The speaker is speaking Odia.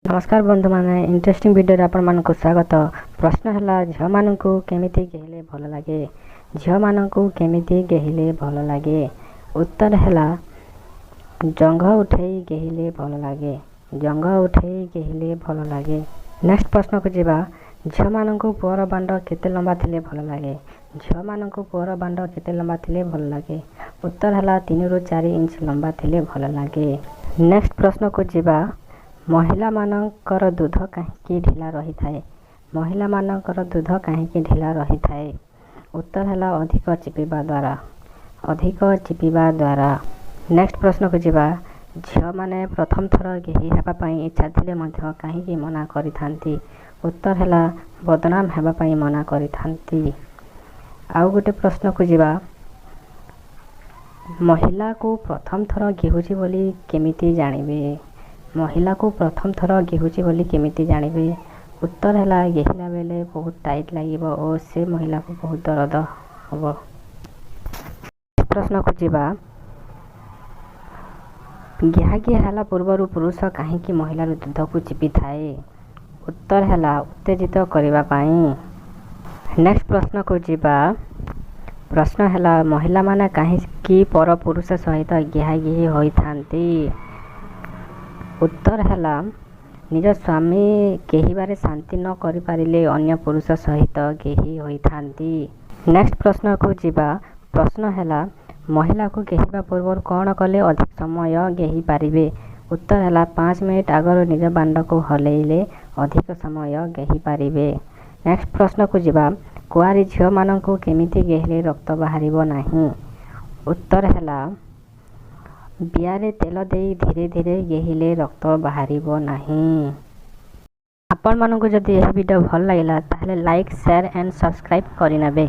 ନମସ୍କାର ବନ୍ଧୁମାନେ, ଇଣ୍ଟରେଷ୍ଟିଂ ଭିଡ଼ିଓରେ ଆପଣମାନଙ୍କୁ ସ୍ୱାଗତ। ପ୍ରଶ୍ନ ହେଲା, ଝିଅମାନଙ୍କୁ କେମିତି ଗେହିଲେ ଭଲ ଲାଗେ? ଝିଅମାନଙ୍କୁ କେମିତି ଗେହିଲେ ଭଲ ଲାଗେ? ଉତ୍ତର ହେଲା, ଜଙ୍ଘ ଉଠେଇ ଗେହିଲେ ଭଲ ଲାଗେ। ଜଙ୍ଘ ଉଠେଇ ଗେହିଲେ ଭଲ ଲାଗେ। ନେକ୍ସଟ ପ୍ରଶ୍ନକୁ ଯିବା। ଝିଅମାନଙ୍କୁ ପୁଅର ବାଣ୍ଡ କେତେ ଲମ୍ବା ଥିଲେ ଭଲ ଲାଗେ? ଝିଅମାନଙ୍କୁ ପୁଅର ବାଣ୍ଡ କେତେ ଲମ୍ବା ଥିଲେ ଭଲ ଲାଗେ? ଉତ୍ତର ହେଲା, 3ରୁ 4 ଇଞ୍ଚ ଲମ୍ବା ଥିଲେ ଭଲ ଲାଗେ। ନେକ୍ସଟ ପ୍ରଶ୍ନକୁ ଯିବା। ମହିଳାମାନଙ୍କର ଦୁଧ କାହିଁକି ଢିଲା ରହିଥାଏ? ମହିଳାମାନଙ୍କର ଦୁଧ କାହିଁକି ଢିଲା ରହିଥାଏ? ଉତ୍ତର ହେଲା, ଅଧିକ ଚିପିବା ଦ୍ୱାରା। ଅଧିକ ଚିପିବା ଦ୍ୱାରା। ନେକ୍ସଟ ପ୍ରଶ୍ନକୁ ଯିବା। ଝିଅମାନେ ପ୍ରଥମ ଥର ଗେହି ହେବା ପାଇଁ ଇଚ୍ଛା ଥିଲେ ମଧ୍ୟ କାହିଁକି ମନା କରିଥାନ୍ତି? ଉତ୍ତର ହେଲା, ବଦନାମ ହେବା ପାଇଁ ମନା କରିଥାନ୍ତି। ଆଉ ଗୋଟେ ପ୍ରଶ୍ନକୁ ଯିବା। ମହିଳାକୁ ପ୍ରଥମ ଥର ଗେହୁଛି ବୋଲି କେମିତି ଜାଣିବେ? ମହିଳାକୁ ପ୍ରଥମ ଥର ଗେହୁଛି ବୋଲି କେମିତି ଜାଣିବେ? ଉତ୍ତର ହେଲା, ଗେହିଲା ବେଳେ ବହୁତ ଟାଇଟ୍ ଲାଗିବ ଓ ସେ ମହିଳାକୁ ବହୁତ ଦରଦ ହେବ। ପ୍ରଶ୍ନକୁ ଯିବା। ଗିହାଗିହି ହେଲା ପୂର୍ବରୁ ପୁରୁଷ କାହିଁକି ମହିଳାର ଦୁଧକୁ ଚିପିଥାଏ? ଉତ୍ତର ହେଲା, ଉତ୍ତେଜିତ କରିବା ପାଇଁ। ନେକ୍ସଟ ପ୍ରଶ୍ନକୁ ଯିବା। ପ୍ରଶ୍ନ ହେଲା, ମହିଳାମାନେ କାହିଁକି ପର ପୁରୁଷ ସହିତ ଗିହାଗିହି ହୋଇଥାନ୍ତି? ଉତ୍ତର ହେଲା, ନିଜ ସ୍ୱାମୀ ଗେହିବାରେ ଶାନ୍ତି ନ କରିପାରିଲେ ଅନ୍ୟ ପୁରୁଷ ସହିତ ଗେହି ହୋଇଥାନ୍ତି। ନେକ୍ସଟ ପ୍ରଶ୍ନକୁ ଯିବା। ପ୍ରଶ୍ନ ହେଲା, ମହିଳାକୁ ଗେହିବା ପୂର୍ବରୁ କ'ଣ କଲେ ଅଧିକ ସମୟ ଗେହି ପାରିବେ? ଉତ୍ତର ହେଲା, 5 ମିନିଟ୍ ଆଗରୁ ନିଜ ବାଣ୍ଡକୁ ହଲେଇଲେ ଅଧିକ ସମୟ ଗେହି ପାରିବେ। ନେକ୍ସଟ ପ୍ରଶ୍ନକୁ ଯିବା। କୁଆଁରୀ ଝିଅମାନଙ୍କୁ କେମିତି ଗେହିଲେ ରକ୍ତ ବାହାରିବ ନାହିଁ? ଉତ୍ତର ହେଲା, ବିଆରେ ତେଲ ଦେଇ ଧୀରେ ଧୀରେ ଗେହିଲେ ରକ୍ତ ବାହାରିବ ନାହିଁ। ଆପଣମାନଙ୍କୁ ଯଦି ଏହି ଭିଡ଼ିଓ ଭଲ ଲାଗିଲା, ତାହେଲେ ଲାଇକ୍, ସେୟାର ଆଣ୍ଡ ସବସ୍କ୍ରାଇବ୍ କରିନେବେ।